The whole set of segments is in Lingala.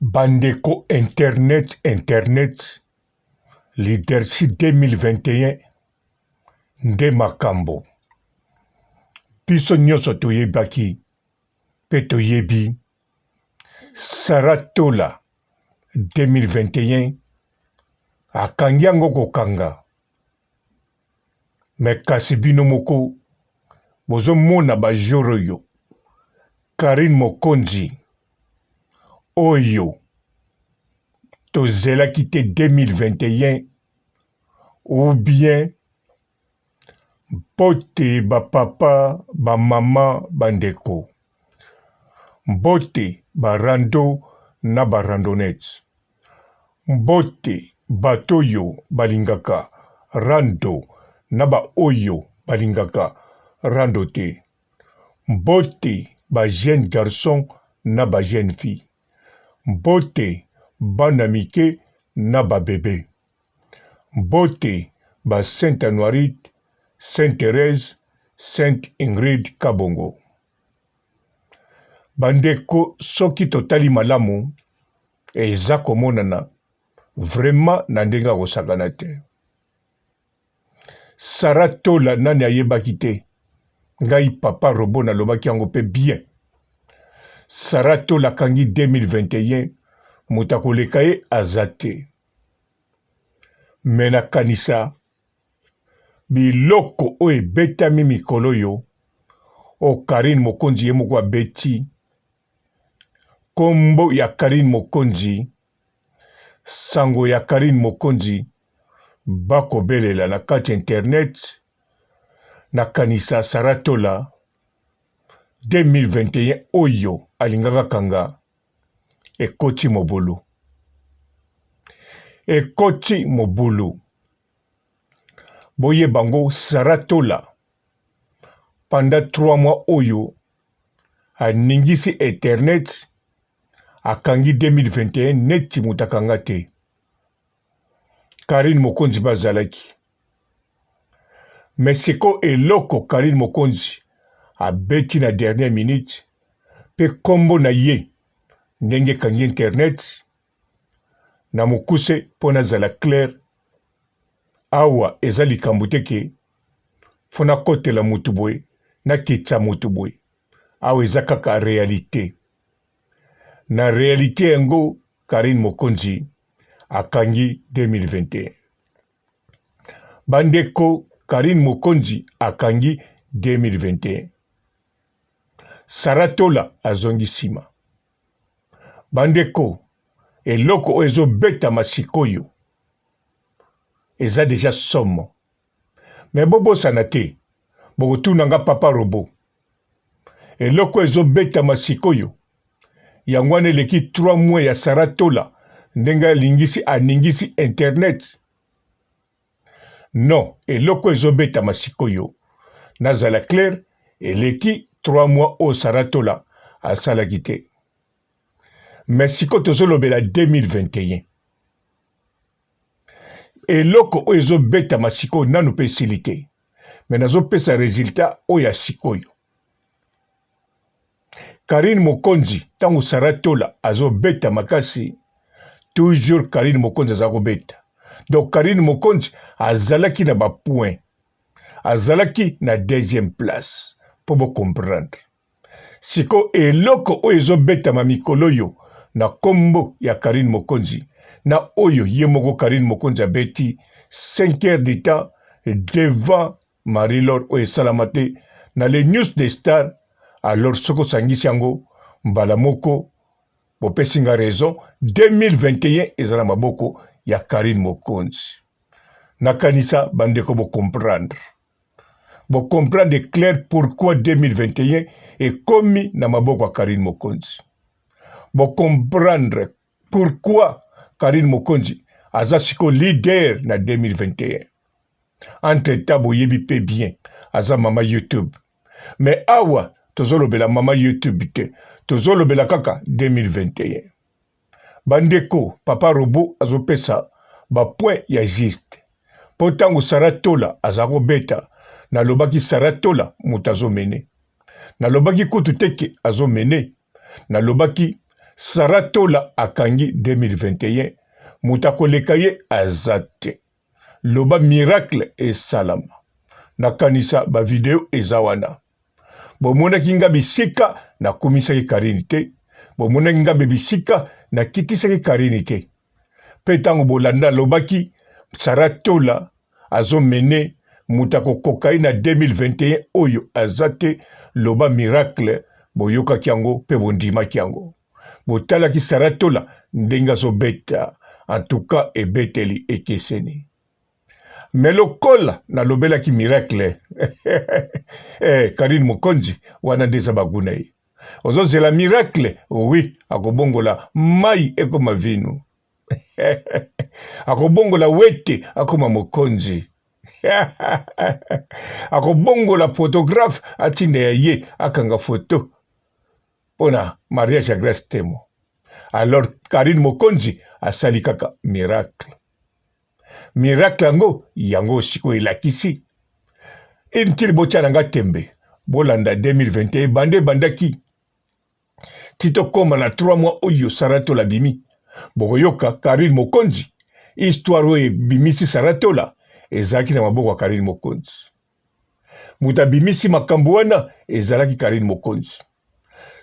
Bandeko internet internet leadership 2021 nde makambo. Biso nyonso toyebaki mpe toyebi Sarah Tola 2021 akangi yango kokanga. Mais kasi bino moko bozo mona ba jour oyo Carine Mokonzi oyo tozelaki te 2021 ou bien mbote ba papa ba mama ba ndeko mbote ba rando na ba randonnettes Mbote bato oyo balingaka rando na ba oyo balingaka rando te. Mbote ba jeunes garçons na ba jeunes filles. Mbote bana mike na ba bebes. Mbote ba Saint Anuarite, Saint Therèse, Sainte Ingrid Kabongo. Ba ndeko soki totali malamu eza komonana vraiment na ndenge ya kosakana te. Sarah Tola nani ayebaki te ngai papa robot nalobaki yango pe bien. Sarah Tola akangi 2021 moto akoleka ye aza te. Mais nakanisa biloko oyo ebetami mikolo oyo oyo Carine Mokonzi ye moko abeti Kombo ya Carine Mokonzi, sango ya Carine Mokonzi bako belela na kati ya internet, na kanisa Sarah Tola 2021 oyo alingaka kanga ekoti mobulu. Ekoti mobulu. Boyeba ngo Sarah Tola pendant 3 mois oyo aningisi internet akangi 2021 neti moto akanga te. Carine Mokonzi mpe azalaki mais siko eloko Carine Mokonzi abeti na dernière minute mpe kombo na ye ndenge ekangi internet na mokuse mpo nazala clair awa eza likambo te ke fo nakotela mutu boye nakitisa mutu boye awa eza kaka realite na realite yango Carine Mokonzi akangi 2021 bandeko Carine Mokonzi akangi 2021 Sarah Tola azongi nsima bandeko eloko oyo ezobetama sikoyo eza deja somo Mais bobosana te, bokotuna nga papa robot. Eloko ezo betama sikoyo yango wana eleki 3 mois ya Sarah Tola ndenge alingisi aningisi internet. Non, eloko ezo betama sikoyo nazala clair eleki 3 mois oyo Sarah Tola asalaki te. Mais sikoyo tozolobela 2021. Eloko oyo ezo betama sikoyo nanu pe esili te mais nazo pesa resultat oyo ya sikoyo. Carine Mokonzi tango Sarah Tola azo beta makasi toujours Carine Mokonzi aza kobeta donc Carine Mokonzi azalaki na ba points azalaki na deuxième place po bo comprendre. Sikoyo eloko oyo ezo betama mikolo oyo na kombo ya Carine Mokonzi na oyo ye moko Carine Mokonzi abeti 5 heures du temps devant Marie Laure oyo esalama te na le news des stars alors soki osangisi yango mbala moko bopesi nga raison 2021 eza na maboko ya Carine Mokonzi nakanisa bandeko bo comprendre Bo comprendre clair pourquoi 2021 ekomi na maboko ya Carine Mokonzi. Bo comprendre pourquoi Carine Mokonzi aza siko leader na 2021. Entre temps boyebi pe bien aza mama YouTube. Mais awa tozolobela mama YouTube te, tozolobela kaka 2021. Ba ndeko papa robot azo pesa ba point ya juste po tango Sarah tola aza ko beta na lobaki Sarah tola mutu azo mene na lobaki kutu te ke azo mene na lobaki Sarah Tola akangi 2021 moto akoleka ye aza te. Loba miracle esalama. Nakanisa ba video eza wana. Bomonaki nga bisika nakumisaki Carine te. Bomonaki nga be bisika nakitisaki Carine te. Pe tango bolanda alobaki Sarah Tola azo mene moto akokoka ye na 2021 oyo aza te loba miracle boyokaki yango pe bondimaki yango. Botalaki Sarah Tola ndenge azobeta en tout cas ebeteli ekeseni. Mais lokola nalobelaki miracle eh, Carine Mokonzi wana nde eza bagu na ye. Ozozela miracle? Oui, akobongola mai ekoma vinu. Akobongola wete akoma mokonzi. Akobongola photographe atinda ya ye akanga photo pona mariage ya Grace Temo. Alors Carine Mokonzi asali kaka miracle. Miracle yango yango sikoyo elakisi inutile botia na nga tembe bolanda 2021 banda ebandaki ti tokoma na 3 mois oyo Sarah Tola abimi bokoyoka Carine Mokonzi histoire oyo ebimisi Sarah Tola ezalaki na maboko ya Carine Mokonzi moto abimisi makambo wana ezalaki Carine Mokonzi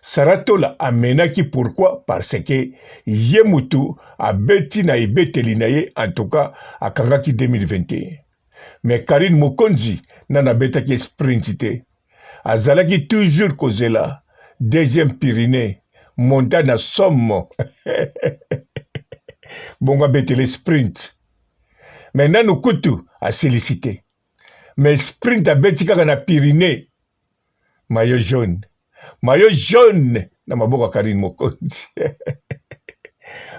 Sarah Tola amenaki pourquoi parce que ye mutu abeti na ebeteli na ye en tout cas akangaki 2021 mais Carine Mokonzi nanu abetaki sprint te azalaki toujours kozela deuxième Pyrénées montagne na somo bongo abetele sprint mais nanu kutu asilisi te mais sprint abeti kaka na Pyrénées maillot jaune maillot jaune na maboko ya Karine Mokonzi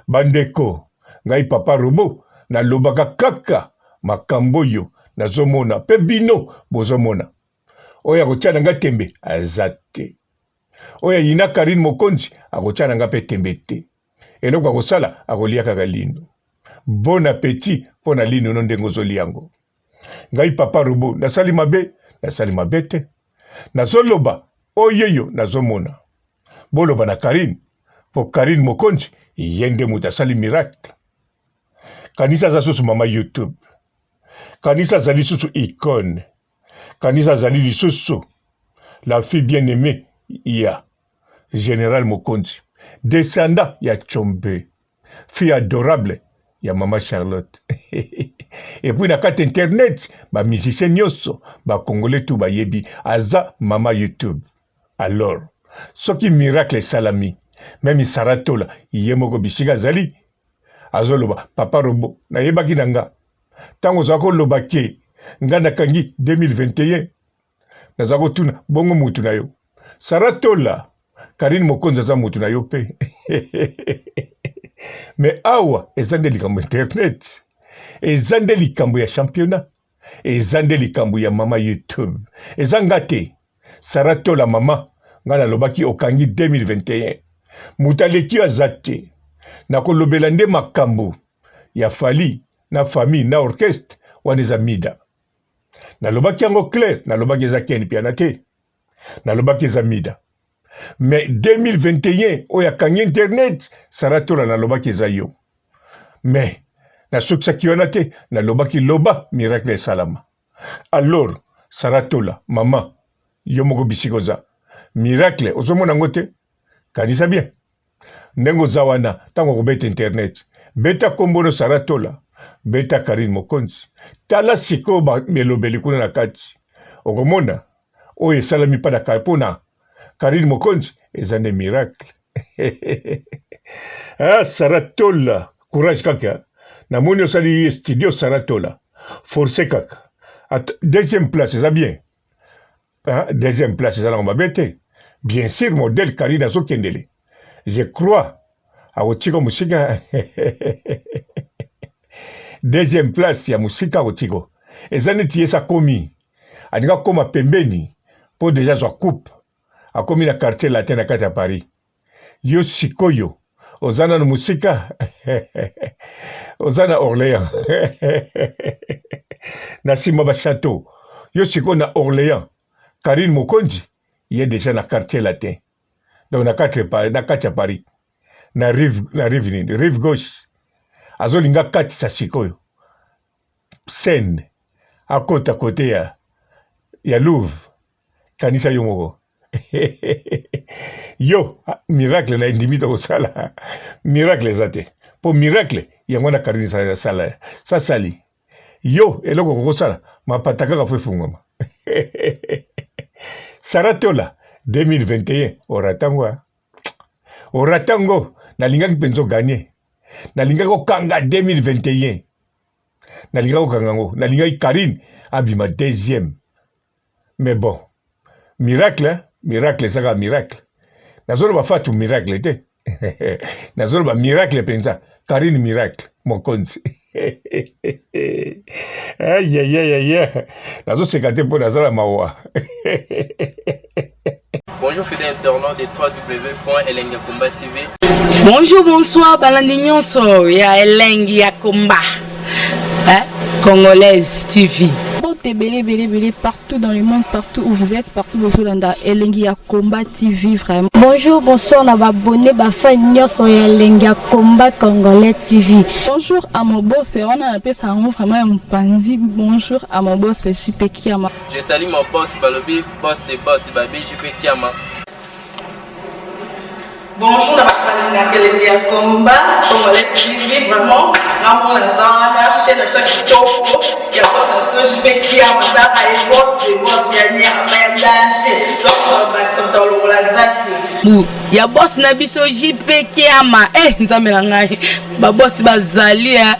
bandeko ngai papa robo nalobaka kaka makambo oyo nazomona mpe bino bozomona oyo akotia na ngai tembe aza te oyo ayina Karine Mokonzi akotia na ngai mpe tembe te eloko akosala akolia kaka lino bon appetit mpo na lino no ndenge ozolia yango Ngai papa robot nasali mabe? Nasali mabe te. Nazoloba oyoyo nazomona. Boloba na Carine po Carine Mokonzi ye nde moto asali miracle. Kanisa aza susu mama YouTube. Kanisa azali susu icone. Kanisa azali lisusu la fille bien aimée ya General Mokonzi. Descendant ya Tshombe. Fille adorable ya mama Charlotte. Et puis na kati internet ba musiciens nyoso ba congolais tout bayebi aza mama YouTube. Alors soki miracle esalami meme Sarah Tola ye moko bisika azali azoloba papa robot nayebaki na nga ntango ozala koloba ke nga nakangi 2021 naza kotuna bongo mutu na yo Sarah Tola Karine Mokonzi aza mutu na yo pe mais awa eza nde likambo internet eza nde likambo ya championnat eza nde likambo ya mama YouTube eza nga te Sarah Tola mama nga nalobaki okangi 2021 moto aleki yo aza te nakolobela nde makambo ya Fally na famille na orchestre wana eza mida nalobaki yango clair nalobaki eza Ken Piana te nalobaki eza mida mais 2021 oyo akangi internet Sarah Tola nalobaki eza yo mais nasukisaki wana te nalobaki loba miracle esalama alors Sarah Tola mama yo moko bisika oza miracle ozomona yango te kanisa bien ndenge oza wana ntango okobeta internet beta kombo no Sarah Tola beta Karine Mokonzi tala sikoyo belobeli kuna na kati okomona oyo esalami mpo na Karine Mokonzi eza nde miracle ah, Sarah Tola courage kaka namoni osali studio Sarah Tola force kaka At, deuxième place eza bien ah, deuxième place eza nango mabe te bien sûr modèle Karine azokendele je crois akotika mosika deuxième place ya mosika akotika eza neti ye akomi alingi akoma pembeni mpo deja azwa coupe akomi na quartier latin na kati ya Paris yo sikoyo oza nanu mosika oza na Orléans na nsima ba chateau yo sikoyo na Orléans Karine Mokonzi ye deja na quartier latin donc na kati ya Paris. na rive, na rive nini, rive gauche, azolinga akatisa sikoyo Seine, akota kote ya, ya Louvre. Kanisa yo moko yo miracle na endimi tokosala miracle eza te mpo miracle yango wana Karine asala sasali yo eloko okokosala mapata kaka fo efungwama. Sarah Tola 2021 oratango oratango nalingaki mpenza oganye, nalingaki okanga 2021, nalingaki okanga yango, nalingaki Karine abima deuxième, mais bon, miracle, miracle ezaka miracle. Nazoloba Fatu miracle te, nazoloba miracle mpenza, Karine miracle mokonzi. Ayayayaya, nazoseka te mpo nazala mawa. Bonjour fidèles internautes de www.elengiyakomba TV. Bonjour, bonsoir, balandi nyonso ya Elengi ya Komba, hein? Congolaise TV. Mbote ebele ebele ebele partout dans le monde, partout où vous êtes, partout bozolanda Elengi ya Combat TV vraiment. Bonjour, bonsoir na ba abonné, ba fan nyonso ya Elengi ya Combat Congolais TV. Bonjour à mon boss, wana napesa yango vraiment ya mopanzi. Bonjour à mon boss JP Kiama. Je salue mon boss balobi boss de boss babi JP Kiama. Bonjour na bato balingaka Elengi ya Combat Congolais TV, vraiment ngamona naza wana chaîne na biso ya kitoko ya boss na biso JP Kiama, tala ye boss de boss ya nyama ya danger, donc bakisa moto alongola zaki bu ya boss na biso JP Kiama. Eh, nzambe na ngai, babosi bazali, eh.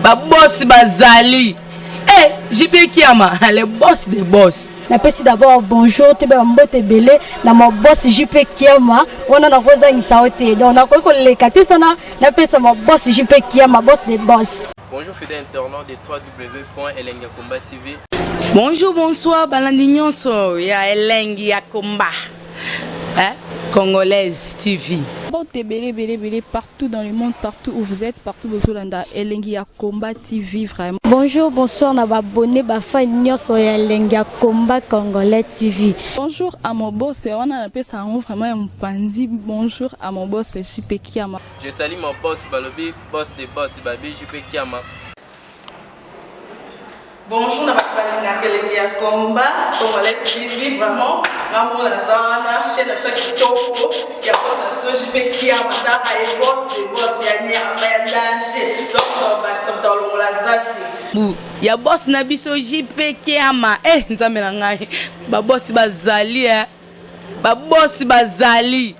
Babosi bazali, eh, JP Kiama le boss de boss. Napesi d'abord bonjour toyeba bambote ebele na ma boss JP Kiama, wana nakozangisa yo te, donc nakoki koleka te sana napesa ma boss JP Kiama, boss de boss. Bonjour fidèles internautes de www.elengiyakomba TV. Bonjour, bonsoir, balandi nyonso ya Elengi ya Komba, hein? Congolaise TV. Mbote ebele ebele ebele partout dans le monde, partout où vous êtes, partout bozolanda Elengi ya Combat TV vraiment. Bonjour, bonsoir na ba abonné, ba fan nyonso ya Elengi ya Combat Congolais TV. Bonjour à mon boss, wana napesa yango vraiment ya mopanzi. Bonjour à mon boss JP Kiama. Je salue mon boss balobi boss de boss babi JP Kiama. Bonjour na bato balingaka Elengi ya Combat Congolais TV, vraiment ngamona naza wana chaîne na biso ya kitoko ya boss na biso JP Kiama, tala ye boss de boss ya nyama ya danger, donc bakisa moto alongola zaki bu ya boss na biso JP Kiama. Eh, nzambe na ngai, babosi bazali, eh. Babosi bazali,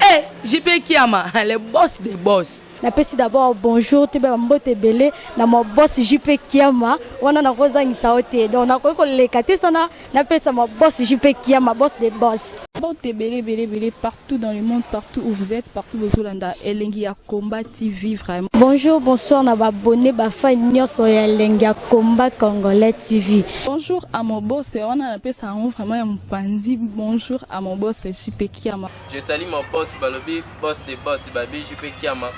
eh, JP Kiama le boss de boss. Napesi d'abord bonjour toyeba bambote ebele na ma boss JP Kiama, wana nakozangisa yo te, donc nakoki koleka te sana napesa ma boss JP Kiama, boss de boss. Mbote ebele ebele ebele partout dans le monde, partout où vous êtes, partout bozolanda Elengi ya Combat TV vraiment. Bonjour, bonsoir na ba abonné, ba fan nyonso ya Elengi ya Combat Congolais TV. Bonjour à mon boss, wana napesa yango vraiment ya mopanzi. Bonjour à mon boss JP Kiama. Je salue mon boss balobi boss de boss babi JP Kiama.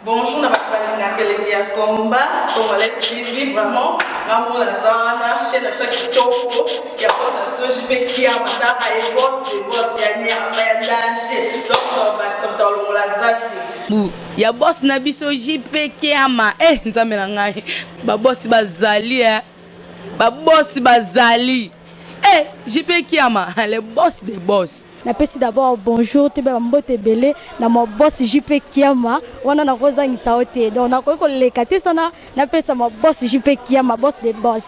Bonjour na bato balingaka Elengi ya Combat Congolais TV, vraiment ngamona naza wana chaîne na biso ya kitoko ya boss na biso JP Kiama, tala ye boss de boss ya nyama ya danger, donc bakisa moto alongola zaki bu ya boss na biso JP Kiama. Eh, nzambe na ngai, babosi bazali, eh. Babosi bazali, eh, JP Kiama le boss de boss. Napesi d'abord bonjour toyeba bambote ebele na ma boss JP Kiama, wana nakozangisa yo te, donc nakoki koleka te sana napesa ma boss JP Kiama, boss de boss.